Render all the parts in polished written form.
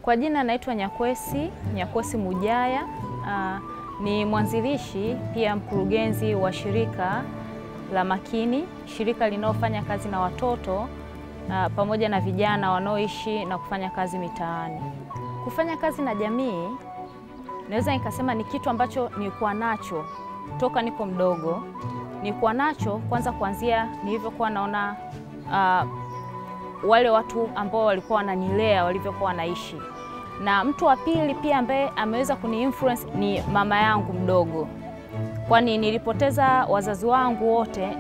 Kwa jina naitwa Nyakwesi, Nyakwesi Mujaya, ni mwanzilishi pia mkurugenzi wa shirika la Makini, shirika linalofanya kazi na watoto pamoja na vijana wanaoishi na kufanya kazi mitaani. Kufanya kazi na jamii naweza nikasema ni kitu ambacho nilikuwa nacho toka niko mdogo. Nilikuwa nacho kwanza kuanzia nilivyokuwa naona wale watu ambao walikuwa wananilea walivyokuwa wanaishi. Na mtu wa pili pia ambaye ameweza kuni-influence ni mama yangu mdogo. Kwani nilipoteza wazazi wangu wote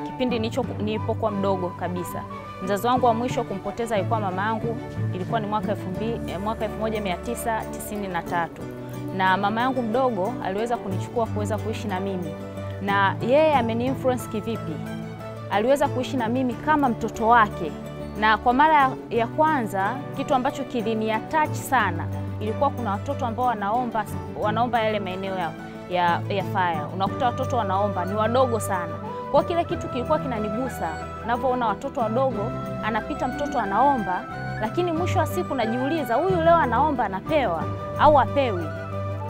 kipindi nilipokuwa mdogo kabisa. Mzazi wangu wa mwisho kumpoteza alikuwa mama yangu, ilikuwa ni mwaka 1993. Na mama yangu mdogo aliweza kunichukua kuweza kuishi na mimi. Na yeye ameni-influence kivipi? Aliweza kuishi na mimi kama mtoto wake. Na kwa mara ya kwanza kitu ambacho kiliniattach sana ilikuwa kuna watoto ambao wanaomba yale maeneo ya fire. Unakuta watoto wanaomba ni wadogo sana. Kwa kile kitu kilikuwa kinanigusa, ninavyoona watoto wadogo, anapita mtoto anaomba, lakini mwisho wa siku najiuliza huyu leo anaomba anapewa au apewi?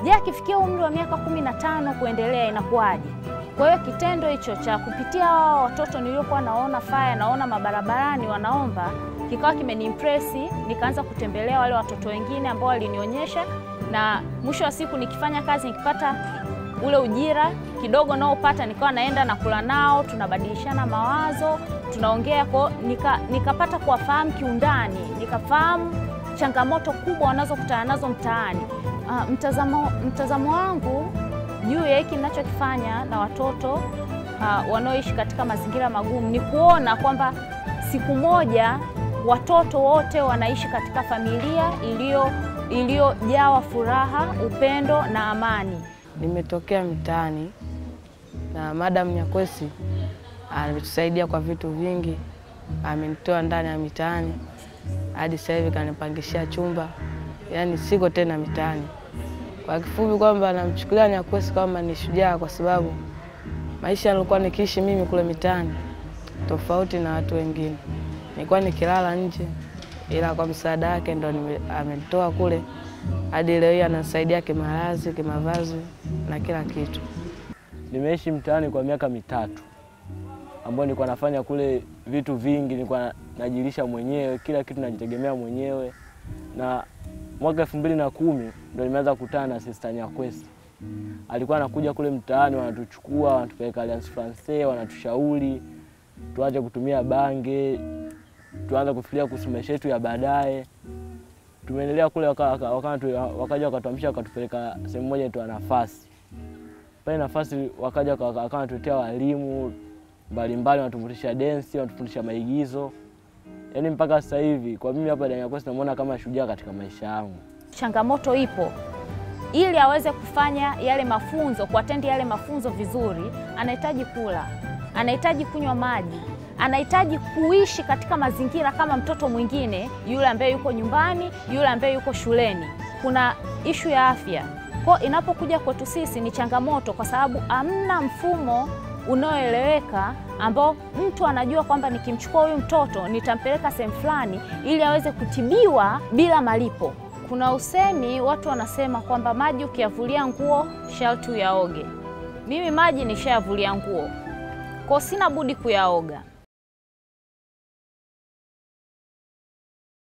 Je, akifikia umri wa miaka 15 kuendelea inakuwaje? Kwa hiyo kitendo hicho cha kupitia hao watoto niliokuwa naona fire, naona mabarabarani wanaomba, kikawa kimeniimpress, nikaanza kutembelea wale watoto wengine ambao walinionyesha, na mwisho wa siku nikifanya kazi nikipata ule ujira kidogo naopata nikawa naenda na kula nao, tunabadilishana mawazo, tunaongea, kwa nikapata kuwafahamu kiundani, nikafahamu changamoto kubwa wanazokutana nazo mtaani. Mtazamo wangu juu ya hiki ninachokifanya na watoto wanaoishi katika mazingira magumu ni kuona kwamba siku moja watoto wote wanaishi katika familia iliyojawa furaha, upendo na amani. Nimetokea mitaani na Madam Nyakwesi ametusaidia kwa vitu vingi. Amenitoa ndani ya mitaani hadi sasa hivi kanipangishia chumba. Yaani siko tena mitaani. Kwa kifupi kwamba namchukulia Nyakwesi kama ni shujaa kwa sababu maisha nilikuwa nikiishi mimi kule mitaani tofauti na watu wengine. Nilikuwa nikilala nje, ila kwa msaada wake ndo amenitoa kule hadi leo hii anasaidia kimalazi, kimavazi na kila kitu. Nimeishi mtaani kwa miaka 3 ambapo nilikuwa nafanya kule vitu vingi, nilikuwa najilisha mwenyewe, kila kitu najitegemea mwenyewe. Na mwaka 2010 ndo nimeanza kukutana na Sister Nyakwesi. Alikuwa anakuja kule mtaani, wanatuchukua, wanatupeleka Alliance Francaise, wanatushauri tuache kutumia bange, tuanze kufikiria kuhusu maisha yetu ya baadaye. Tumeendelea kule, wakaja wakatuhamisha wakatupeleka sehemu moja inaitwa Nafasi. Pale Nafasi wakaja wakatuletea walimu mbalimbali, wanatufundisha dance, wanatufundisha maigizo. Yaani mpaka sasa hivi kwa mimi hapa Nyakwesi namuona kama shujaa katika maisha yangu. Changamoto ipo. Ili aweze kufanya yale mafunzo, kuatendi yale mafunzo vizuri, anahitaji kula, anahitaji kunywa maji, anahitaji kuishi katika mazingira kama mtoto mwingine, yule ambaye yuko nyumbani, yule ambaye yuko shuleni. Kuna ishu ya afya. Kwa inapokuja kwetu sisi ni changamoto kwa sababu hamna mfumo unaoeleweka ambao mtu anajua kwamba nikimchukua huyu mtoto nitampeleka sehemu fulani ili aweze kutibiwa bila malipo. Kuna usemi watu wanasema kwamba maji ukiyavulia nguo sharti uyaoge. Mimi maji nishayavulia nguo, kwa sina budi kuyaoga.